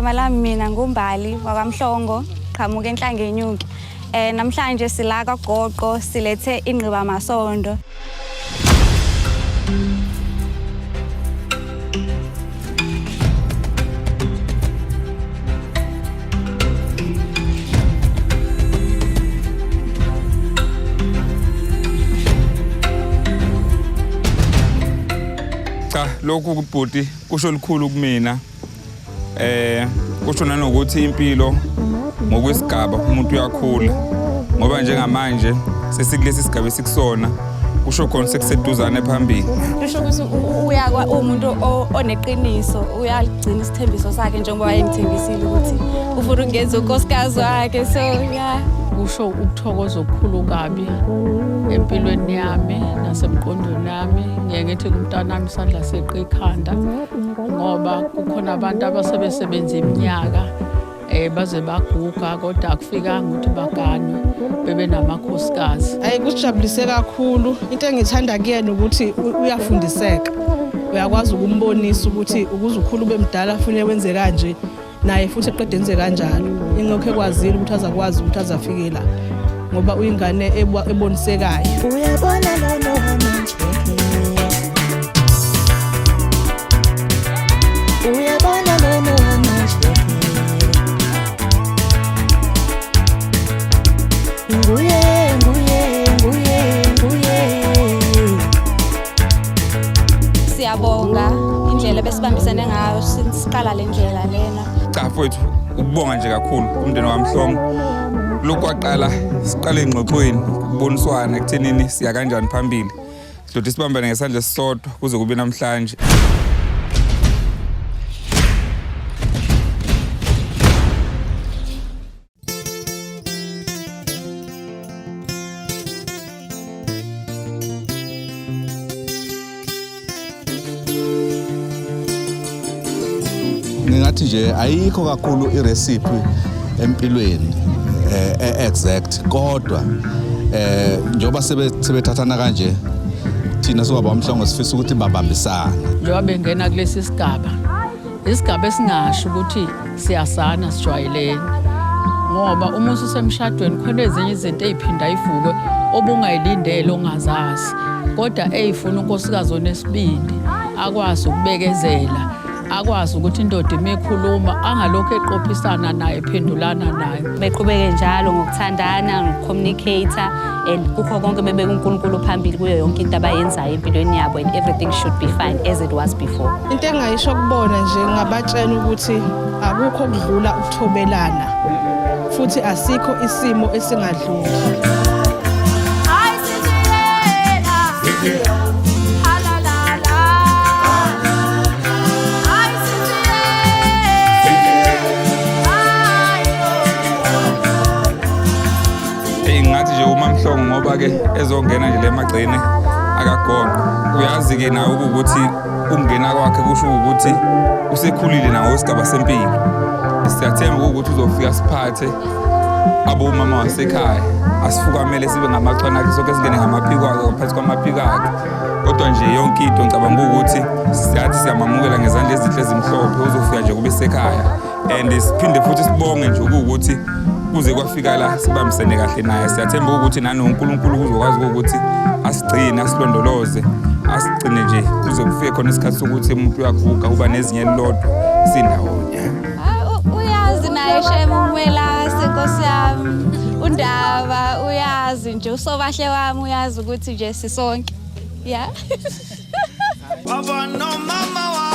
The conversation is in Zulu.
Igama lami mina nguMbali wakwaMhlongo, qhamuka eNhlangenyuki. Namhlanje sila kwaGoqo silethe ingqibamasondo. Cha, lokhu kubhuti kusho lukhulu kumina. Kusho nanokuthi impilo ngokwesigaba umuntu uyakhula, ngoba njengamanje sesikulesi sigaba esikusona, kusho khona sekuseduzane phambili. Kusho ukuthi uyakwa umuntu oneqiniso, uyaligcina isithembiso sakhe njengoba wayengithembisile ukuthi ufuna ukungenza unkosikazi wakhe, so yeah. Kusho ukuthokoza okukhulu kabi empilweni yami nasemqondweni yami. Ngiye ngithi kumntanami isandla seqe ikhanda, ngoba kukhona abantu abasebesebenza iminyaka baze baguga, kodwa akufikanga ukuthi baganwe bebe namakhosikazi. Hayi, kusijabulise kakhulu. Into engithanda kuyena ukuthi uyafundiseka, uyakwazi ukumbonisa ukuthi ukuze ukhulu ube mdala kufanele wenze kanje, naye futhi eqede enze kanjalo. Ingakho ekwazile ukuthi azakwazi ukuthi azafike la, ngoba uyingane ebonisekayo. Uyabona lona manje, uyabona lona manje, nguye nguye nguye nguye. Siyabonga indlela besibambisene ngayo siqala le ndlela lena. Cha mfowethu, ukubonga nje kakhulu umndeni waMhlongo. Lokhu kwaqala siqale engxoxweni, ukuboniswana ekuthenini siya kanjani phambili. Sidoda sibambane ngesandla esisodwa kuze kube namhlanje. Ngingathi nje ayikho kakhulu irecipe empilweni exact, kodwa njengoba sebethathana kanje, thina singabamhlongo sifisa ukuthi babambisane. Njengoba bengena kulesi sigaba, isigaba esingasho ukuthi siyasana sijwayelene, ngoba uma ususemshadweni khona ezinye izinto ey'phinda ivuke obungayilindele ongazazi, kodwa ey'funa unkosikazi onesibindi akwazi ukubekezela, akwazi ukuthi indoda uma ikhuluma angalokhu eqophisana naye, ephendulana naye. Beqhubeke njalo ngokuthandana, ngokucommunicate, and kukho konke bebeka uNkulunkulu phambili kuyo yonke into abayenzayo empilweni yabo, and everything should be fine as it was before. Into engayisho kubona nje, ngabatshela ukuthi akukho okudlula ukuthobelana, futhi asikho isimo esingadluli. Ngathi nje uMaMhlongo ngoba ke ezongena nje le magcine akagonqo, uyazi ke nawe ukuthi ukungena kwakhe kusho ukuthi usekhulile nawo isigaba sempilo. Siyathemba ukuthi uzofika siphathe abomama wasekhaya, asifukamele sibe ngamachwane akhe, sonke singene ngamaphiko akhe, ngaphansi kwamaphiko akhe. Kodwa nje yonke into ngicabanga ukuthi siyathi siyamamukela ngezandla ezinhle ezimhlophe, uzofika nje kube sekhaya. And siphinde futhi sibonge nje ukuthi kuze kwafika la sibambisene kahle naye. Siyathemba ukuthi nanoNkulunkulu uzokwazi ukuthi asigcine, asilondoloze, asigcine nje kuze kufike khona isikhathi sokuthi umuntu uyaguga uba nezinye elilodwa sindawonye. Uyazi naye shem uMwelase, nkosi yami, uNdaba uyazi nje, uSobahle wami uyazi ukuthi nje sisonke. Yeah. Baba no mama.